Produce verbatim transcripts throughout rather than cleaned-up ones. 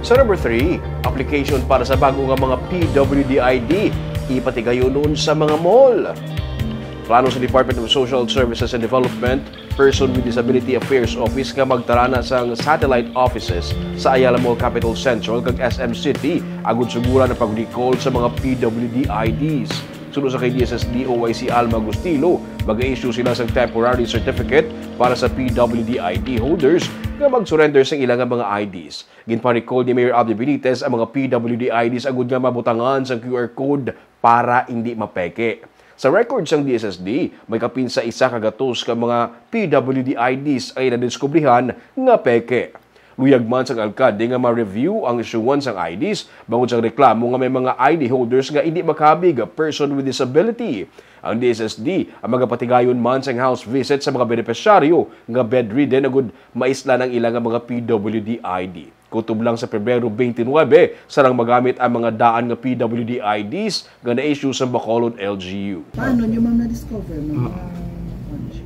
Sa number three, application para sa bago nga mga P W D I D, ipatigayon sa mga mall. Plano sa Department of Social Services and Development, Person with Disability Affairs Office nga magtarana sang satellite offices sa Ayala Mall Capitol Central kag S M City agud suguran ang pag-recall sa mga P W D I Ds. Suno sa kay D S S D O I C Alma Agustilo, mag-issue sila sang temporary certificate para sa P W D I D holders nga mag-surrender sang ila nga mga I Ds. Ginpa-recall ni Mayor Abdi Benitez ang mga P W D I Ds agud nga mabutangan sang Q R code para indi mapeke. Sa record sang D S S D, may kapin sa isa ka gatos ka mga P W D I Ds ang nadiskubrihan nga peke. Luyag man sang alkalde nga ma-review ang isyuhan sang I Ds bangod sang reklamo nga may mga I D holders nga indi makabig, person with disability. Ang D S S D ang magapatigayon man sang house visit sa mga benepisyaryo nga bedridden agud maislan ang ila nga mga P W D I D. Kutob lang sa Pebrero twenty-nine, sarang magamit ang mga daan nga P W D I Ds nga na-issue sa Bacolod L G U. Paano niyo, ma'am, na-discover, ma'am? Mm. Ah, ano siya?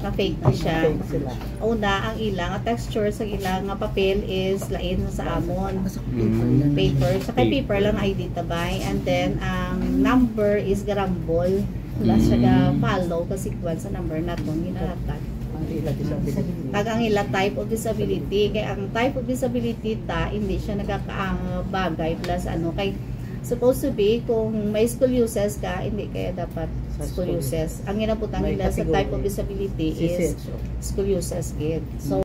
Na-fake ko siya. Fake sila. Una, ang ila nga texture sa ila nga papel is lain sa amon. Basta paper lang. Paper. Sa kay Paper. Paper lang I D tabay. And then, ang number is garambol. Wala siya Mm. ga-follow kasi kuwan sa number naton ginahatag. Ang ila disability. Kag ang ila type of disability. Kay ang type of disability ta, hindi siya nagkakabagay plus ano. Kay supposed to be, kung may scoliosis ka, hindi kaya dapat Sa scoliosis. Ang ginabutang May nila sa category. Type of disability Si is Sitso. scoliosis gid. So,